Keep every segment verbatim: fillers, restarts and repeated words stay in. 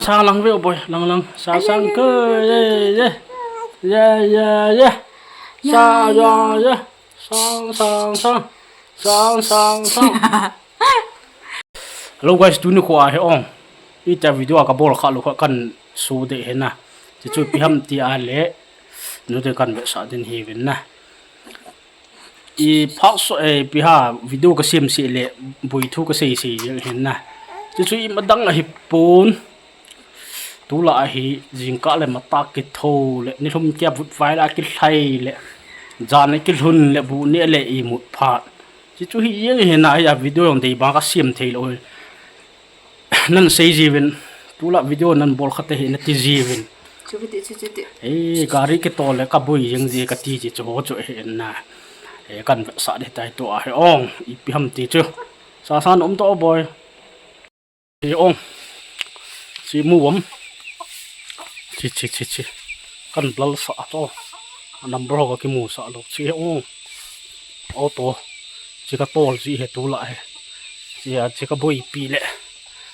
Sa lang veo boy, lang lang. Sa sang ke, ye, ye. Ye, ye, ye. Sa, ya, ye. Sang, sang, sang. Sang, sang, sang. Hello guys, tuni khu ahi ong. Ita video a kabol kha lou kha kan su de hena. Ti chu ipi ham ti a le. Nu de kan be sa den hi vin na. I phak so, eh, ipi ham video ka sem se le, boi thu ka sei sei jeng hin na. Chuchu imadang ahi pon. Tulai hi jingkah le matah kitho le, nilhum kia vut vai la kilhai le, jan kilhun le, bu ne le imut phat. Chuchu hi jeng hin na, a video jong dei bang ka sem thei lou. Nan sei jiuvin, tulai video nan bol kha te hi nati jiuvin. Chu ti, chu, chu ti. Ei, gari kitol le ka boi jeng ji kati ji chu ho chu hi na. Ei, kan sa de tai tu ahi ong, ipi ham ti chu. Sa sa na um to boy. Hi ong. Chi mu um. Chi, chi, chi, chi. Kan blur sa to. A number ho ka kimu sa lou. Chi ong. Auto. Chi ka tol chi hi tulai hi. Chi a chi ka boipi le.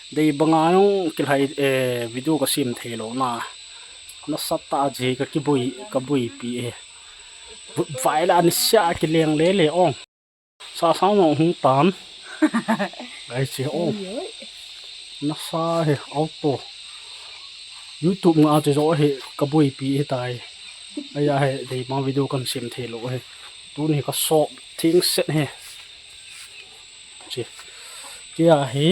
Dei banga jong kilhai, eh, video ka sem thei lou na. Nasatah a chi ka kiboi, ka boipi e. Vut vai la ni sia kileng le le ong. Sa sa no hung tan. Ai chi ong. Nasa hi auto. YouTube nga chu jo hi ka boipi hi tai. Aya hi dei bang video kan sem thei lou hi. Tuni ka sop thing set hi. Chi. Kia hi.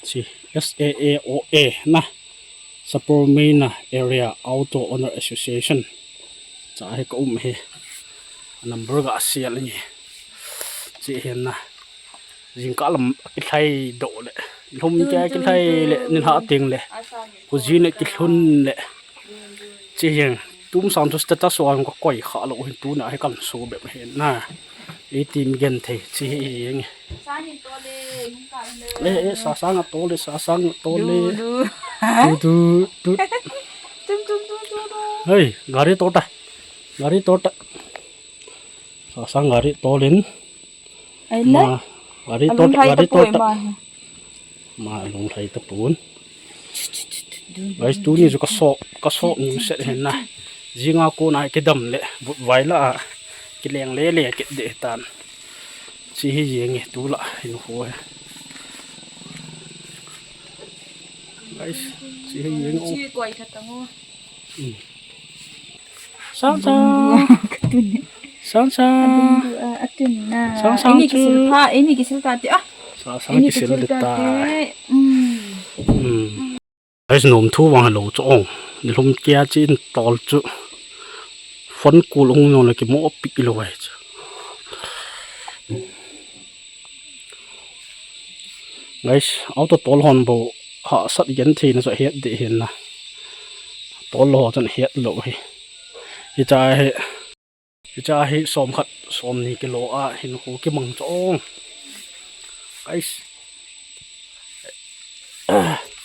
Chi. S A A O A na. Sapormeina Area Auto Owner Association. Cha hi ka um hi. Number ga sial nge. Chi hi na. Jingkah lam kilhai doh le. Lhum kia kilhai le. Nilhah teng le. Khuji ne kilhun le. Chi hi. Tum sang chu status ho ka koi kha lou hin tuna hi kan su be hin na. Ei ti mi gen thei chi hi jeng. Sa ni to le, nung ka le. Eh, eh, sa sang a to le, sa sang a to le. Du, du. Du, du, du. Tum, tum, tum, tum, tum. Hei, gari to ta. Gari to ta. Sa sang gari to len. Ai le. Ma, gari to ta, gari to ta. Ma, lunglhai tapon. Guys, tuni chu ka sop, ka sop ni set hin na. Jinga kona kidam le, vut vai la a. Kileng le le kit de tan. Chi hi jeng e tulai hin khu he. Guys, chi hi jeng o. Chi koi kha ta ngo. Sang sang. Sang sang. Atun na. Sang sang. Ini kisil ta, ini kisil ta ti ah. Sang sang kisil ta. Hmm. Guys, nom thu vang hello chu ong. Nilhum kia chi in tol chu. Phone call ong nong le kimo pi lo ai chu. Guys, auto tol hon bo hahsat gen thei na chu het de hin na. Tol lo chun het lo hi. Hi cha hi. Hi cha hi som khat, som ni kilo a hin khu kimang chu ong. Guys.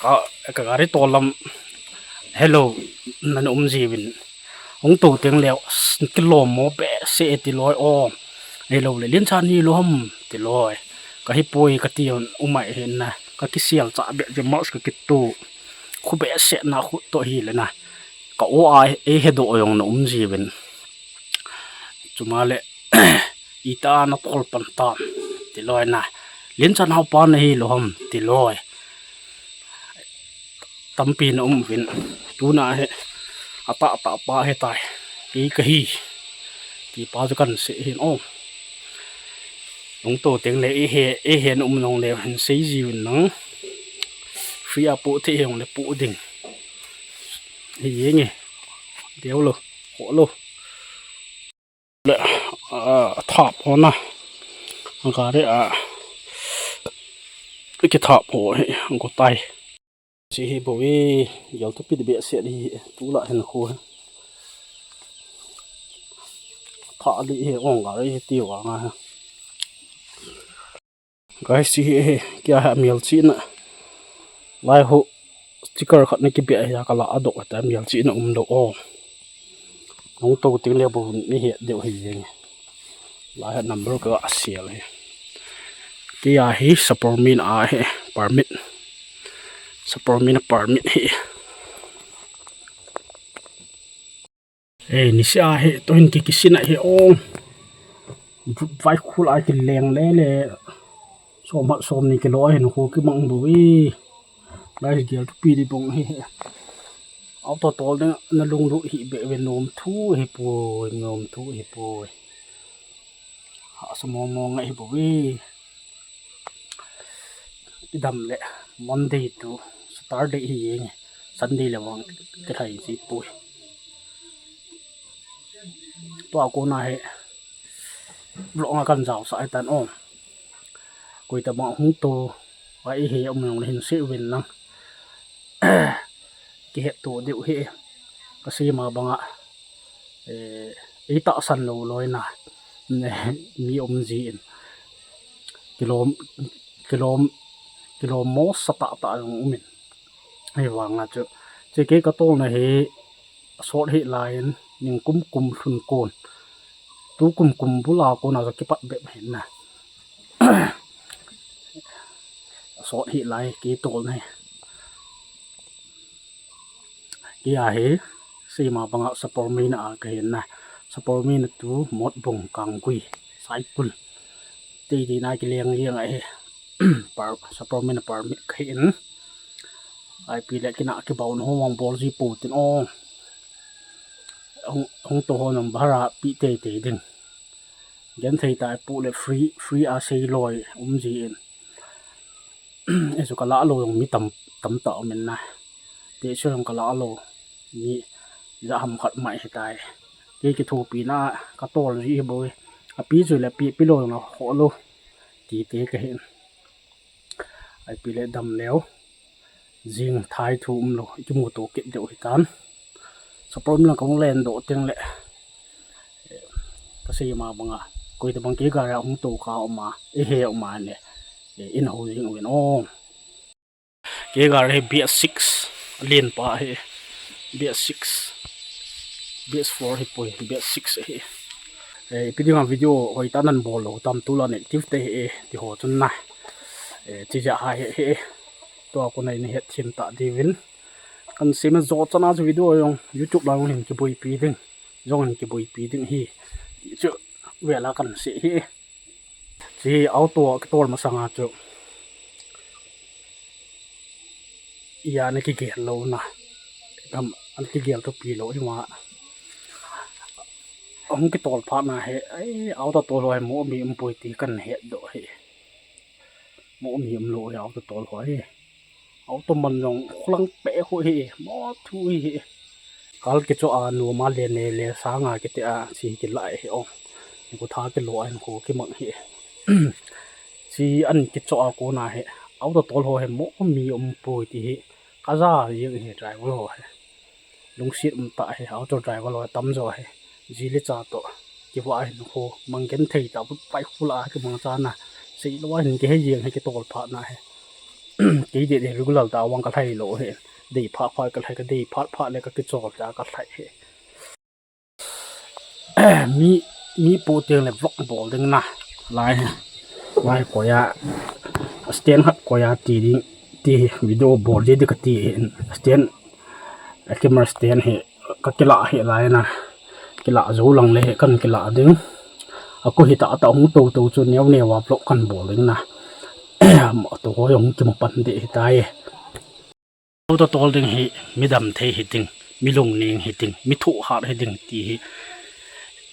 Ka, ka gari tol lam. Hello, nan um jiuvin. Hung to teng leh, kilom mo behseh e ti loi o. Hello le, Lianchan hilou ham ti loi. Ka hi poi ka ti un um ai hin na. Ka kisial cha beh je mas ka kitu. Khu behseh na khu to hi le na. Ka o a ei hedoh jong na um jiuvin. Chuma le, ita na tol pan tam ti loi na. Lianchan haupa na hilou ham ti loi. Tampi na um uvin. Tuna hi. Atah tah pa hi tai. Kei ka hi. Ti pa chu kan sei hin o. Hung to teng le, ei he, ei he na um nong le, hin sei jiuvin nang. Free a pu thei hong le pu ding. Hi jeng e. Deu lo. Ho lo. Le, a, thap ho na. Gari a. Kithap ho hi, go tai. Chi hi bo e, gel thupi behseh hi, tulai hin khu hi. Tha li hi, ong gari hi ti vang a. Guys, chi hi, kia hi mial chi na. Lai ho, sticker khat na kibeh hi, ka la a doh ta mial chi na um doh o. Hung to teng le bo ni het deuh hi jeng. Lai hi number ka sial hi. Kei a hi Sapormeina hi permit. Sapormina permit hi. Eh, niseh a hi, tuhin ki, kisin a hi, oh. Vai khul a kileng lele. Som khat som ni kilo a hin khu kimang bou e. Guys, gel thupi di bong hi. Auto tol ding na lunglut hi be ve nom thu hi poi, nom thu hi poi. Hahsa mong mong hi bou e. Idam le Monday to Saturday hi jeng e. Sunday le vang kilhai ji poi. Tua kona hi vlog a kan jaosah ahitan o. Koi tabang hung to, vai ihet um jong le hin sei uvin lang. Kihetto diu hi, kasei ma banga, eh, eitahsan lou loi na, mi um jin. Kilom, kilom, kilom mo sa tah tah jong umin. Hivanga chu, che kei katolna hi, asot hih laiyin, ningkum kum lhun kon. Tukum kum bula kona chu kipat bep hin na. Asot hih lai, kei tolna hi. Kei a hi, sei ma banga Sapormina a kahin na. Sapormina to Motbung, Kanggui, Saikul. Tei tei na kileng leng a hi. Par, Sapormina permit kahin. Ipi le kina kibau na ho mang bol ji pou tin o. Hung, hung to ho nang bhara pe tei tei ding. Genthei tah a pu le free, free a sei loi um jin. Eisu kala lou jong mi tam, tam tah umin na. Te su jong kala lou. Mi ja ham khat mai hitai. Kei kithopi na katol ji hi bou e. Api chu le pi, pi lou jong ho lou. Ti te kahin. Ipi le dam leu. Jing thai thu umlou, ikimuto kit diu hitan. Sapormina kahung len doh teng le, eh, kasei ma banga, koi tabang kei gari a hung to kha um a, eihe um a le, eh, in ho jing uvin o. Kei gari hi B S six, alen pa hi, B S six, B S four hi poi, B S six hi. Eh, ipi dinga video hoitah nan bol lou tam, tulai active te hi, eh, ti ho chun na. Eh, chi ja ha hi, hi. Tua kona in hetthem ta diuvin. Kan sei ma jo chana chu video jong YouTube lang hin kiboipi ding. Jong hin kiboipi ding hi. Ti chu vela kan sei hi. Chi auto kitol masanga chu. Iya na kigel lou na. Tam an kigel thupi lou hi ma. Hung kitol phat na hi. Ai, auto tol ho hi mo mi um poi ti kan het doh hi. Mo mi um lou hi auto tol ho hi. Auto man jong kholang pe ho hi, mo thu hi. Kal kicho a nu ma le ne le sanga kiti a chi kila hi o. Ni ko tha kilo a hin ko kimang hi. Chi an kicho a kona hi. Auto tol ho hi mo mi um poi ti hi. Kaja jing hi driver ho hi. Lungset um tah hi, auto driver ho tamjo hi. Ji le cha toh. Kivah hin ho, mang genthei tah, pai khula kimang chana. Sei lou a hin kihe jeng hi kitol phat na hi. Kei dei dei regular tah vang kalhai lou hi. Dei phat phat kalhai, kadei phat phat le kakichol tah kalhai hi. Mi, mi po teng le vlog bol ding na. Lai hi. Lai koiya. Stand khat koiya ti ding. Ti hi video bol ding kati hi. Stand. A camera stand hi. Kakila hi lai na. Kila jou lang le hi kan kila ding. Ako hi tah tah hung to to chu neo neo a vlog kan bol ding na. Ma to ho jong kimapan ding hi tai. Auto tol ding hi, mi damthei hi ding, mi lungning hi ding, mi thohhat hi ding ti hi.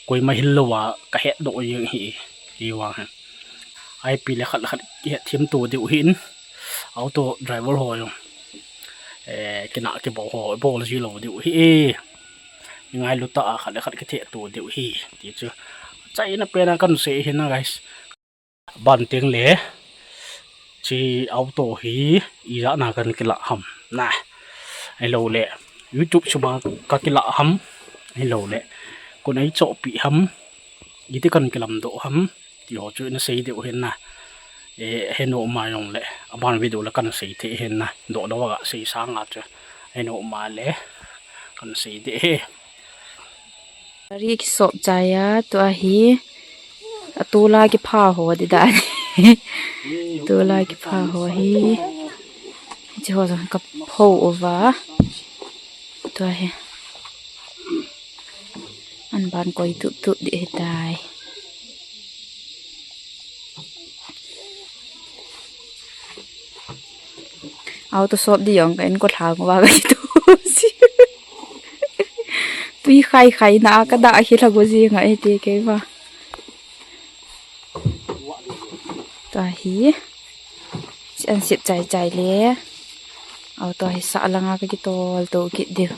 Koima hil lou a, kahet doh jeng hi, ti vang hi. Ipi le khat le khat kihetthem to diu hin. Auto driver ho jong. Eh, kina kibol ho, bol ji lou diu hi. Mi ngailu tah a khat le khat kithe to diu hi. Ti chu. Chaina pena kan sei hi na, guys. Ban teng le, chi auto hi, ijat na kan kila ham, na. Ahilou le, YouTube suma kakila ham, ahilou le, kon ei chohpi ham, iti kan kilam doh ham, ti ho chu ina sei diu hin na. Eh, heno ma jong le, aban video le kan sei thei hin na, doh doh a sei sanga chu, heno ma le, kan sei ding hi. Gari kisop chai a, tua hi. Atola kipha ho ding dan. Atola kipha ho hi. Hiche ho jong ka pho uva. Tua hi. An ban koi tup tup ding ahitai. Auto shop ding jong ka in ko lhang uva ka itu si. Tui khai khai na ka da hi lha go ji nga e ti kei va. Tua hi. An sip chai chai le. Auto hi sah langa ka kitol to kit diu.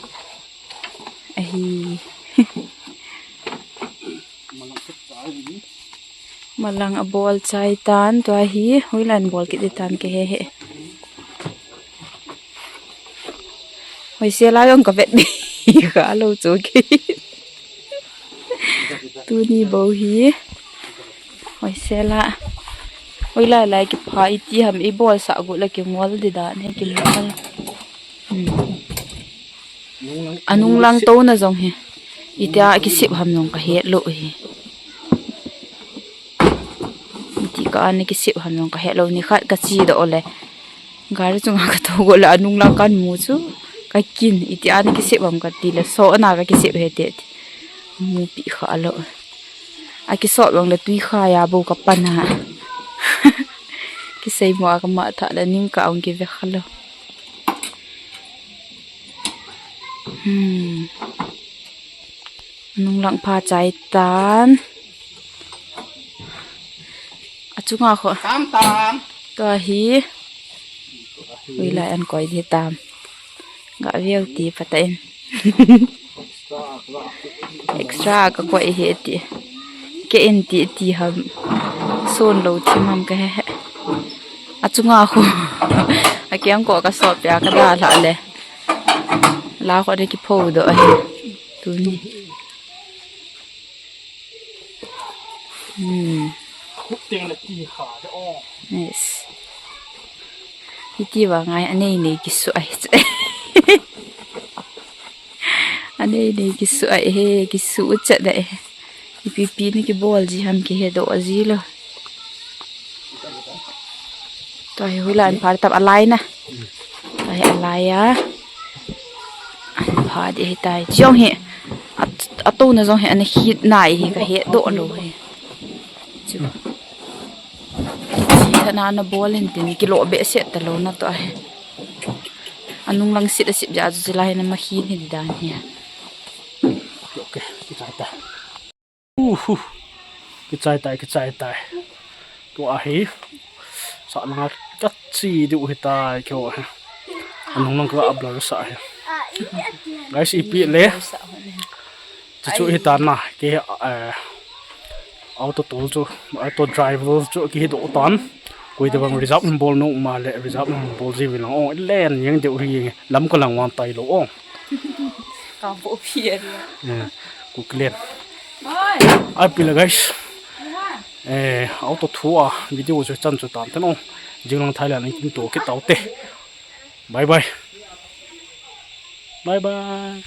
Ahi. Malang abol chai tan tua hi. Hoilan bol kit ding tam kahe he. Hoisel a jong ka vet ding kha lou chu kei. Tuni bou hi. Hoisel a. Hoilai lai kipha iti ham i bol sah got le kingol ding dan he kingol. Hmm. Anung lang to na jong he. Itia kisip ham jong ka het lou hi. Iti ka ana kisip ham jong ka het lou ni khat ka chi doh le. Gari chunga ka to go le anung lang kan mu chu ka kin iti ana kisip ham ka ti le so ana ka kisip he te ti. Mu pi kha lou. A kisop jong le tui kha ya bo ka pan a. Kisei mo a ka ma tha le ning ka ong ki ve kha lou. Hmm. Nung lang pha chai tan. Achunga kho. Tam tam. Tua hi. Hoilai an koi ding tam. Ga veu ti pha ta in. Extra ka koi hi ti. Kei in ti ti ham. Sun lou thim ham ka he he. Achunga kho. Akiang ko ka sop ya ka da lha le. La kho de kipho doh ahi. Tuni. Hmm. Khut teng le ti kha de o. Yes. Hiti va ngai anei nei kisu ai. Anei nei kisu ai he kisu chat da e. Ipi pi ni kibol ji ham kihe doh ji lou. Tua hi hoilai an pha tam alai na. Tua hi alai a. An pha ding ahitai. Chong hi. At, ato na jong hi ana hit nai hi ka het doh lou hi. Chu. Chi thana na bol in tin kilo behseh ta lou na tua hi. Anung lang sit a sip ja chu chilai hi na ma hin hi dan hi. Okay, okay. Kichai ta. Uhu. Kichai tai, kichai tai. Tua hi. Sa langa ka chi diu hi tai keo hi. Anung lang ka a blur sa hi. Guys, ipi le. Chu chu hi tan na. Ke, eh, auto tool chu, auto driver chu ki hi doh tan. Koi te bang reserve bol nom ma le reserve bol ji vi lang. Oh, len yang diu hi lam ka lang wan tai lou. Oh. Ka bo phi a ria. Eh, ku klen. Oi. Ai pi le guys. Oi. Eh, auto thu a video chu chan chu tan te no. Jing lang Thailand in kin to kit tau te. Bye bye. Bye bye.